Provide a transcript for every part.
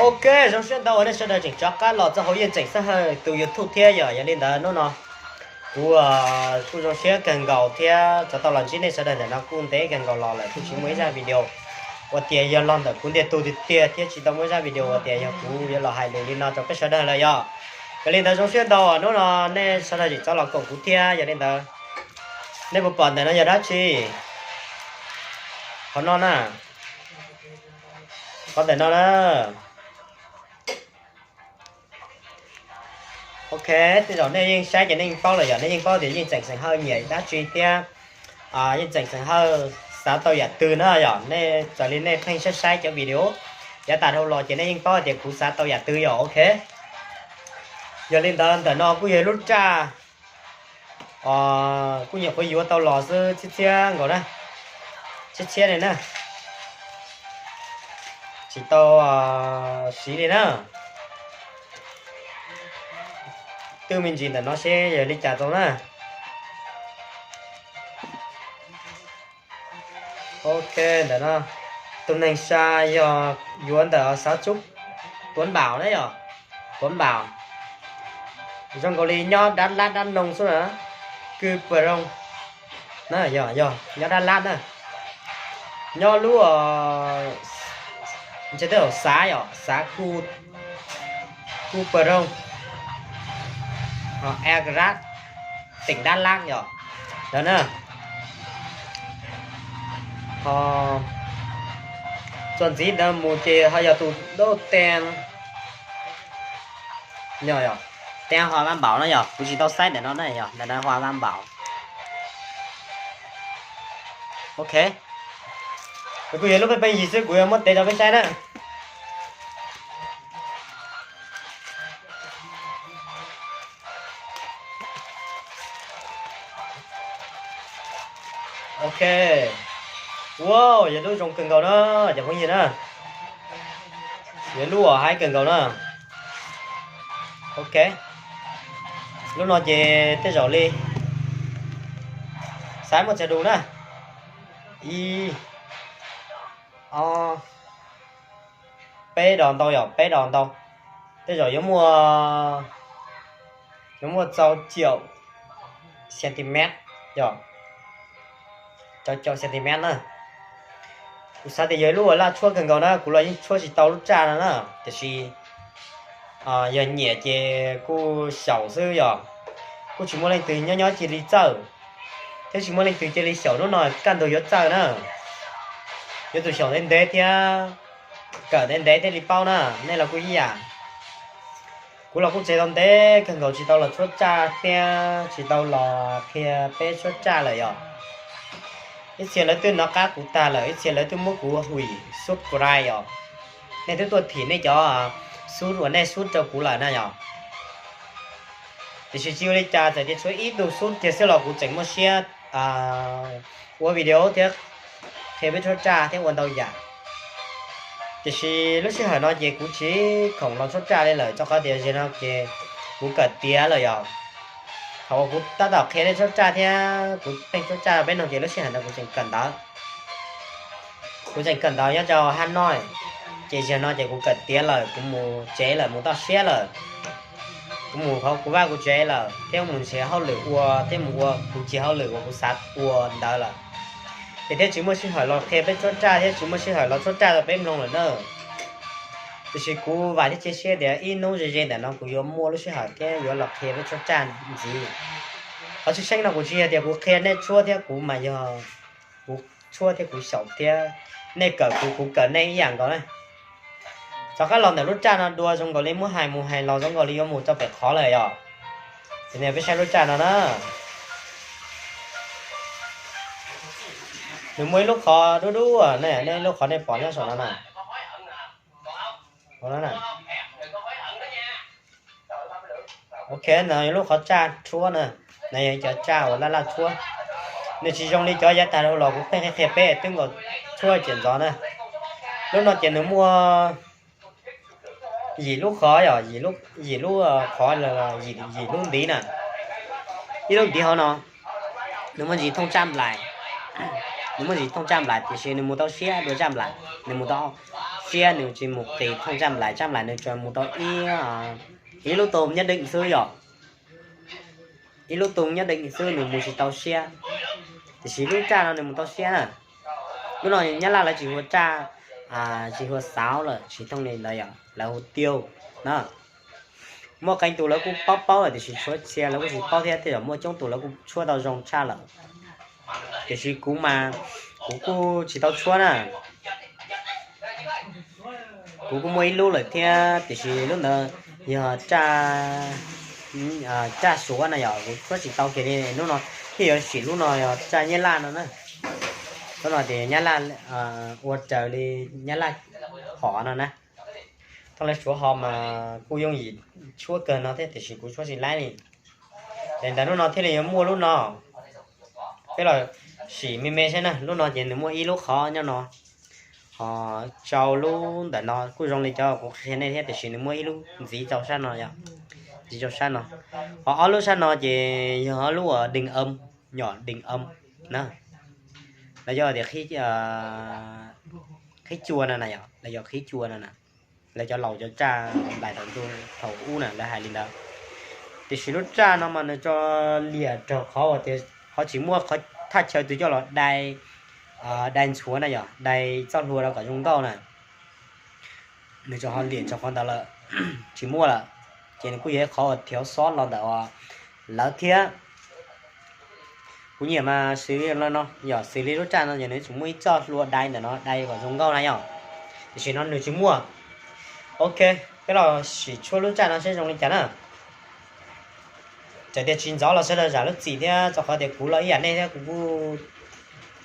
Ok, zoo siab ntau uas nej sawv daws tseem rov qab los txog hauv Yeej Tseem Xeeb Hawj tus YouTube thiab yom. Yog li ntawd hnub no kuv kuj zoo siab kawg nkaus thiab rov tau los ntsib nej sawv daws ntawm no kuj ntev kawg nkaus los lawm kuj tsis muaj ib zaj video uas tias yog los ntawm kuv ntiag tug tiag tiag thiab tsis tau muaj ib zaj video uas tias yog kuv yuav los hais lus li no rau peb sawv daws lawm yom. Yog li ntawd zoo siab ntau uas hnub no nej sawv daws tseem rov los koom kuv thiab. Yog li ntawd nej puas pom ntawm no yog dab tsi? Qhov no na, qhov ntawm no na. Ok, tej zaum nej yeej saib ces nej yeej paub lawm yom, nej yeej paub tias Yeej Tseem Xeem Hawj nyiam dab tsi thiab Yeej Tseem Xeem Hawj xav tau yam twg na yom. Nej txawm li nej pheej saib saib cov video yav tas dhau los ces nej yeej paub tias kuv xav tau yam twg yom. Ok, yog li ntawd ntawm no kuj yog lub raj kuj nyuam qhuav yuav tau los xwb, txhiab txhiab nkaus na, txhiab txhiab li na, tsis tau siv li na. Twb me ntsis ntawm no seb yog li cas tau na. Ok, ntawm no tus neeg xa yog yuav ntawm xav tsub Tuav Npaum na yom, Tuav Npaum. Zoo nkaus li nyob Dab Lab Dab Noog xwb na, Kub Pw Roo na, yog nyob Dab Lab na, nyob lub ntshe tej zaum xav yom, xav Kub Pw Roo, Ea Ka Rab, teem Dab Lab yom, ntawd na. Ho txuas ntxiv ntawd mus ces ho yog tus dab Teeb, Teeb Hua Vaj Npaum na yom, kuv tsis tau saib ntawm no na yom, ntawm no Hua Vaj Npaum. Ok, kuj yog lub pheej pheej yig xwb kuv yuav muab tev rau peb saib na. Ok, wow, yog lub zoo kawg nkaus na cov phooj ywg na, yog lub uas haib kawg nkaus na. Ok, lub no ces tej zaum li xav muaj txag du na, ib, ob, peb dos ntau yom, peb dos ntau, tej zaum yuav muaj, yuav muaj rau caum centimet yom, rau caum centimet na. Kuv xav tias yog ib lub uas laj tshuab kawg nkaus na, kuv los yeej tshuab tsis tau lub raj no na, tiam sis yog nyiam ces kuj xyaum xwb yom. Kuj tsis muaj leej twg nyob nyob cia li txawj, thiab tsis muaj leej twg cia li xyaum hnub no kaj ntug yuav txawj na. Yuav tsum xyaum ntev ntev thiab kawm ntev ntev thiaj li paub na, nej los kuj ib yam. Kuv los kuj tseg tau ntev kawg nkaus tsis tau los tshuab raj thiab tsis tau los qhia peb tshuab raj lawm yom. Ib txhia lawv twb nov qab kuv tag lawm, ib txhia lawv twb muab kuv hwm subscribe os. Nej twb tuaj thim nej cov sub uas nej sub rau kuv lawm na yom. Tiam sis tsis ua li cas, txawm tias tshuav ib tug sub kiag xwb los kuv tseem muaj siab ua video thiab qhia peb tshuab raj thiab ua ntau yam. Tiam sis lub sij hawm no ces kuv tsis khoom los tshuab raj li lawm, rau qhov tias zaum no ces kuv kawm tiav lawm yom. Thaum uas kuv tab tom qhia nej tshuab raj thiab kuv pheej tshuab raj peb no ces lub sij hawm ntawd kuv tseem kawm ntawv. Kuv tseem kawm ntawv nyob rau Hà Nội, ces zaum no ces kuv kawm tiav lawm, kuv mus tsev lawm, mus toj siab lawm. Kuv mus hauv kuv vaj kuv tsev lawm thiab mus nrhiav hauj lwm ua thiab mus ua kuv cov hauj lwm uas kuv xav ua ntawd lawm. Ces thiaj tsis muaj sij hawm los qhia peb tshuab raj thiab tsis muaj sij hawm los tshuab raj rau peb mloog lawm na. Tiam sis kuv vam thiab cia siab tias ib hnub ze ze ntawm no kuv yuav muaj lub sij hawm thiab yuav los qhia peb tshuab raj ntxiv. Qhov tshwj xeeb no kuv tsis yog tias kuv qhia nej tshuab thiab kuv mas yog kuv tshuab thiab kuv xyaum thiab nej kawm kuv, kuv kawm nej ib yam nkaus na. Rov qab los ntawm lub raj no dua zoo nkaus li muab hais mus hais los zoo nkaus li yuav mus rau pem qhov lawm yom. Ces nej peb saib lub raj no na. Nws muaj ib lub qhov dub dub, nej ib lub qhov nej pom nyob saum no na. Ok, no yog lub qhov tsaj tshuab na, no yog cov tsaj uas laj laj tshuab. Nws tsis zoo li cov yav tag los kuv pheej qhia peb twb nkaus tshuab tsis ntxov na. Lub no ces nws muaj yim lub qhov, yog yim lub qhov, yim lub ntiv na. Ib lub ntiv hauv no nws muaj ntsis thooj tsaj nplaim, nws muaj ntsis thooj tsaj nplaim tiam sis nws mus tau siab dua tsaj nplaim, nws mus tau siab, nws tsis mus qis thooj tsaj nplaim, tsaj nplaim nws tsuas mus tau ib, ib lub tus nyob deej xwb yom. Ib lub tus nyob deej xwb, nws mus tsis tau siab. Tiam sis lub tsaj no nws mus tau siab na. Lub no nyab laj lawv tsis hu ua tsaj, tsis hu ua xauv lawm, tsis thooj li ntawd yom, lawv hu tiau na. Muaj qee tus lawv kuj paub paub lawm tiam sis tshuav txhia lawv kuj tsis paub thiab, tej zaum muaj coob tus lawv kuj tshuab tau zoo tshaj lawm. Tiam sis kuv mas kuv kuj tsis tau tshuab na. Kuv kuj muaj ib lub lawm thiab tiam sis lub ntawd yog tsaj, tsaj Suav na yom, kuv tshuab tsis tau kiag li. Lub no thiaj yuav sim lub no yog tsaj nyab laj no na. Lub no ces nyab laj ua raws li nyab laj hom no na. Thooj lawv Suav ho mas kuj yooj yim tshuab kawg no thiab tiam sis kuv tshuab tsis laib li. Ces ntawm lub no thiaj li yuav muaj lub no. Peb los sim me me saib na, lub no ces nws muaj ib lub qhov nyob no, ho rau lub ntawm no kuj zoo li cov kuv qhia nej thiab tiam sis nws muaj ib lub ntxiv rau sab no yom, ntxiv rau sab no. Ho ob lub sab no ces yog ob lub uas deeg am, nyom deeg am na. Lawv yog tias qhib cua no na yom, lawv yog qhib cua no na. Lawv cov laus cov tsaj nplaim thaum ub na lawv hais li ntawd. Tiam sis lub tsaj no mas nws tso liam raug qhov uas tias qhov tsis muaj qhov thaj chaw twg coj los dai, dai ntxhuav na yom, dai txoj hlua rau kom zoo nkauj na. Nws tso ho liam tso qhov ntawd lawm, tsis muaj lawm. Ces nws kuj yog ib qhov uas thiav xob los ntawm lawv thiab. Kuv nyiam mas xws li no, yog xws li lub tsaj no ces nws tsuas muaj ib txoj hlua dai ntawm no dai kom zoo nkauj na yom. Tiam sis no nws tsis muaj. Ok, peb los sim tshuab lub tsaj no seb zoo li cas na. Txawm tias tsis ntxov los sawv daws zam lub txim thiab, rau qhov tias kuv los ib yam nej thiab kuv kuj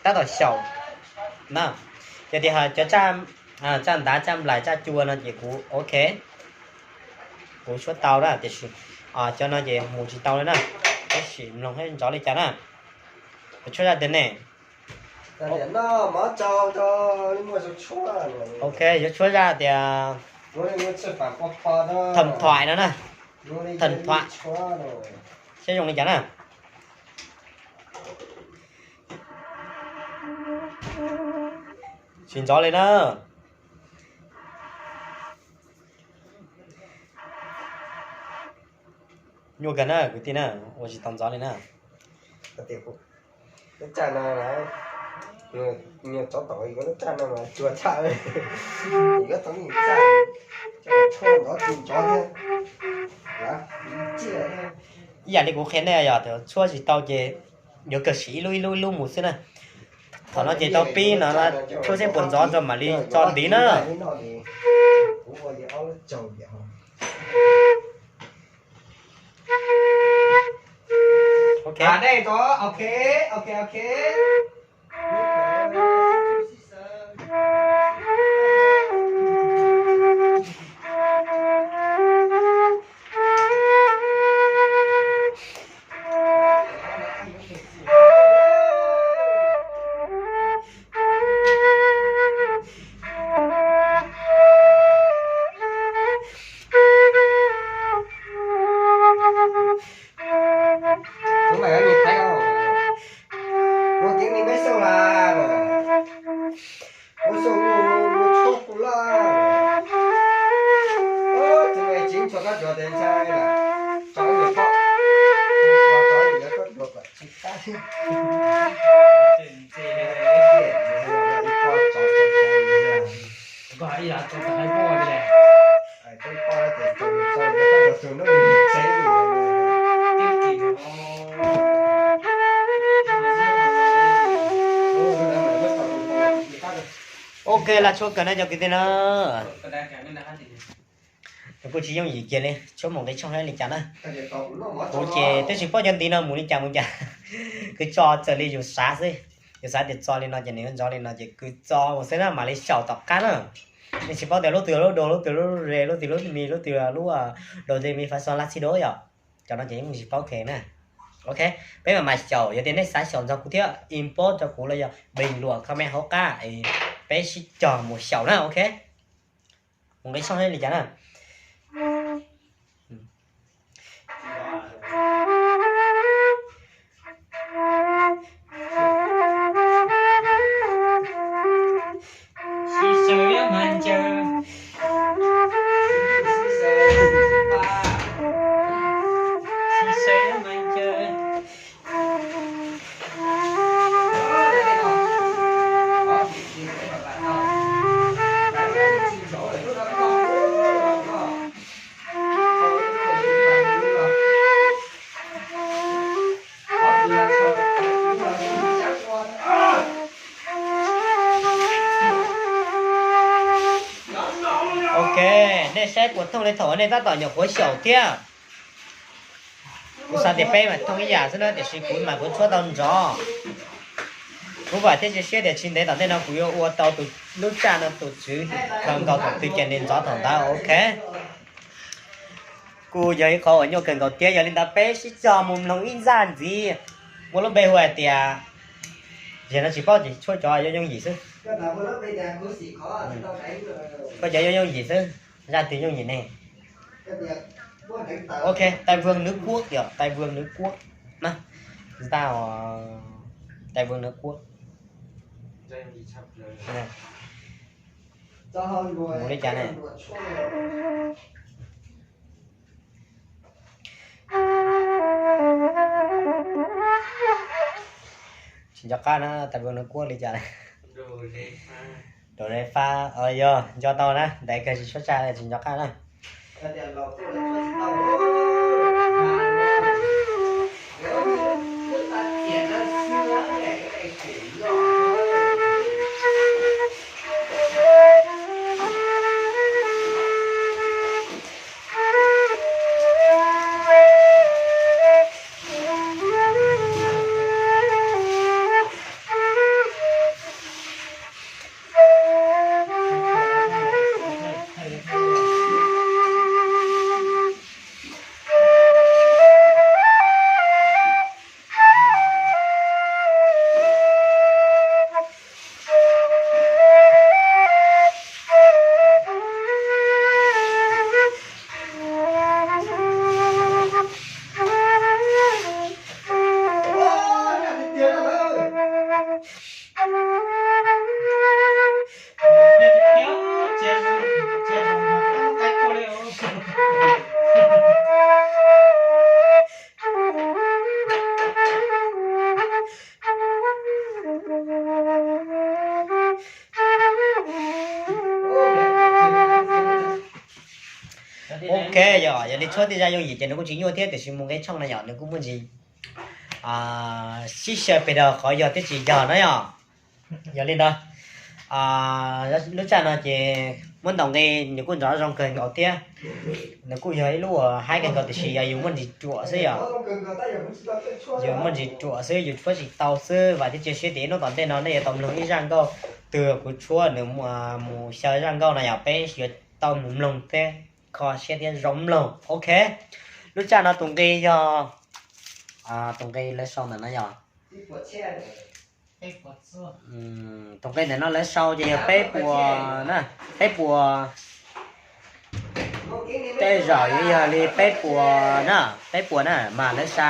tab tom xyaum na. Yog tias cov tsaj ntav, tsaj nplaim, tsaj cua no ces kuv ok, kuv tshuab tau na, tiam sis cov no ces mus tsis tau li na. Peb sim mloog seb ntxov li cas na. Yuav tshuab zaj tias ne, ok, yuav tshuab zaj tias thom thoim no na, thom thoim, saib zoo li cas na. Tsis ntxov li na. Nyuaj kawg na kwv tij na, ua tsis tau ntxov li na. Ib yam li kuv qhia nej yog tias tshuab tsis tau ces yuav kawg siv ib lub ib lub ib lub mus xwb na. Thaum no ces tau pib no tshuab seb puas ntxov tso mam li tso ntiv na. Ok, laj tshuab kawg na cov kwv tij na. Kuj tsis yooj yim kiag li, tshuab mus nqi tshooj saib li cas na. Kuv ces twb tsis paub cov ntiv no mus li cas mus cas. Kuv tso txawm li yus xav xwb. Yus xav tias txo li no ces nws yuav ntxov li no ces kuv txo mus xwb na, mam li xyaum tom qab na. Nej tsis paub tias lub twg lub do, lub twg lub re, lub twg lub mi, lub twg lub do re mi fa sol la si do yom. Cov no ces yeej tsis paub kheev na. Ok, peb mam mam xyaum, yog tias nej xav xyaum nrog kuv thiab inbox rau kuv los yog bình luận comment hauv qab, peb sib cog mus xyaum na. Ok, mus nqi tshooj li cas na. Nej saib puas thooj li thaum nej tab tom nyuam qhuav xyaum thiab. Kuv xav tias peb mas thooj ib yam xwb na, tiam sis kuv mas kuv tshuab tau nrov. Kuv vam thiab cia siab tias tsis ntev tom ntej no kuv yuav ua tau tus lub tsaj no tus tswv kawg nkaus thaum twg ces nws ntxov thaum ntawd, ok. Kuj yog ib qhov uas nyuaj kawg nkaus thiab, yog li ntawd peb sib cog mus mloog ib zaj ntxiv, muaj lub npe hu hais tias, yog no tsis paub ces tshuab cov yooj yooj yim xwb. Koj cov yooj yooj yim xwb, zaj twg yooj yim ne? Ok, Tây Vương nước Quốc yom, Tây Vương nước Quốc na. Tây Vương nước Quốc. Mus li cas ne? Tsis nco qab na, Tây Vương nước Quốc li cas ne? Do re fa, yog nco tau na, ntawd kawg tsis tshuab tsa tsis nco qab na. Ok, yog yog li tshuab tej zaj yooj yim ces nws kuj tsis nyuaj thiab, tiam sis mus nqe tshooj na yom, nws kuj muaj ntsis sib xyaw pes rau qhov yog thiab tsis yog na yom. Yog li ntawd, lub tsaj no ces muab ntaus nqi nws kuj nrov zoo kawg nkaus thiab. Nws kuj yog ib lub uas haib kawg nkaus tiam sis yog yus muaj ntsis ruam xwb yom. Yus muaj ntsis ruam xwb, yus tshuab tsis tau xwb, vam thiab cia siab tias ib hnub tom ntej no nej yuav tau mloog ib zaj nkauj twg kuv tshuab nws mus xyaw zaj nkauj no yom, peb yuav tau mus mloog thiab kho siab thiab zoo mloog. Ok, lub tsaj no tus nqi yog, tus nqi lawv sau ntawm no yog, tus nqi ntawm no lawv sau ces yog peb puas na, peb puas, tej zaum yuav yog li peb puas na, peb puas na mas lawv xa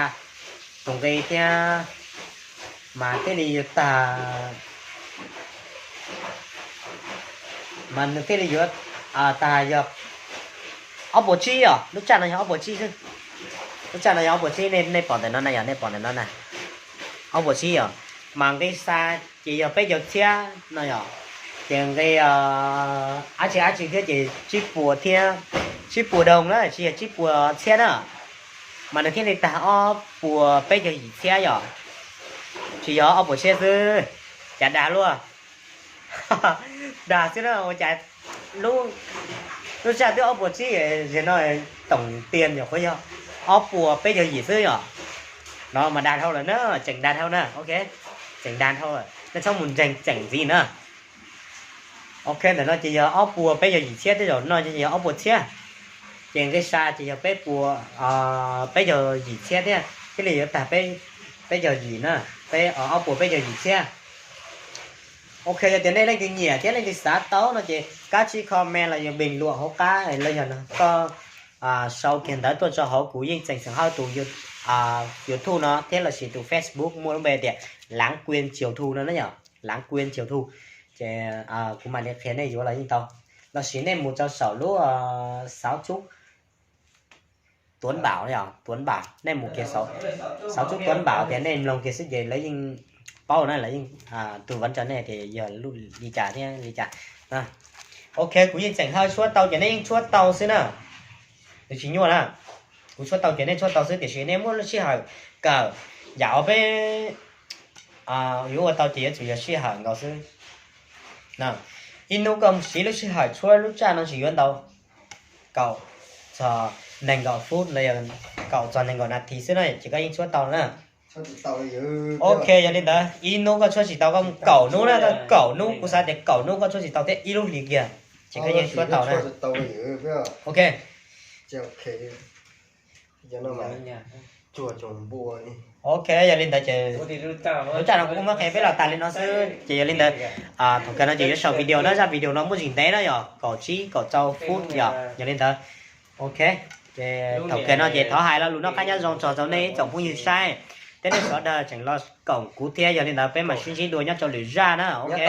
tus nqi thiab mas thiaj li yuav tag, mas nws thiaj li yuav tag yog ob puas tsib os, lub tsaj no yog ob puas tsib xwb. Lub tsaj no yog ob puas tsib, nej pom ntawm no na yom, nej pom ntawm no na, ob puas tsib yom, mas nqi xa ces yog peb caug txhiab no yom, ces nqi ab tsi ab tsi thiab ces tsib puas thiab, tsib puas doog na tsis yog tsib puas txhiab na, mas nws thiaj li tag ob puas peb caug yim txhiab yom, tsis yog ob puas tsib xwb, cas dag luaj. Dag xwb na, ua cas lub, lub tsaj twb ob puas tsib, zem no toom tiag nyuam qhuav yog ob puas peb caug yim xwb yom. No mas dag dhau lawm na, tseem dag dhau na, ok, tseem dag dhau lawm, nej txhob mus ntseeg tseem ntxiv na. Ok, ntawm no ces yog ob puas peb caug yim txhiab, tej zaum no ces yog ob puas txhiab, ces nqi xa ces yog peb puas, peb caug yim txhiab thiab, thiaj li yuav tag peb caug yim na, peb, ob puas peb caug yim txhiab. Ok, yog tias nej leej twg nyiam thiab leej twg xav tau no ces kav tsij comment los yog bình luận hauv qab los yog koj sau kiag ntawv tuaj tso hauv kuv Yeej Tseem Xeem Hawj tus YouTube no thiab los sis tus Facebook muaj lub npe tias Lãng Quên Chiều Thu no na yom, Lãng Quên Chiều Thu. Ces kuv mam li qhia nej yuav los yeej tau, los sis nej mus rau saum lub xauv tsub Tuấn Bảo yom, Tuấn Bảo, nej mus kiag saum, saum tsub Tuấn Bảo tias nej mloog kiag xwb ces lawv yeej paub na, lawv yeej tư vấn rau nej tias yog li cas thiab li cas. Ok, kuv Yeej Tseem Hawj tshuab tau ces nej yeej tshuab tau xwb na, nws tsis nyuaj na. Kuv tshuab tau ces nej tshuab tau xwb, tiam sis nej muab lub sij hawm kawm, yam uas peb yuav ua tau ces yuav tsum yog sij hawm nkaus xwb. Ib hnub koj siv lub sij hawm tshuab lub tsaj no tsis yuav ntau, kaum txog nees nkaum phút los yog kaum txog nees nkaum nas this xwb na ces koj yeej tshuab tau na. Ok, yog li ntawd ib hnub koj tshuab tsis tau, koj mus kaum hnub na, koj kaum hnub, kuv xav tias kaum hnub koj tshuab tsis tau thiab ib lub hlis kiag ces koj yeej tshuab tau na. Ok. Ok, yog li ntawd ces lub raj no kuv muab qhia peb los tas li no xwb ces yog li ntawd thaum kawg no ces yuav sau video na, zaj video no muaj tsis ntev na, yog kaum tsib kaum rau phút yom. Yog li ntawd, ok, ces thaum kawg no ces thov hais lo lus noj qab nyob zoo txog rau nej ib tsoom phooj ywg saib, thiab nej sawv daws tseem los koom kuv thiab. Yog li ntawd peb mam sib ntsib dua nyob rau lwm zaj na. Ok.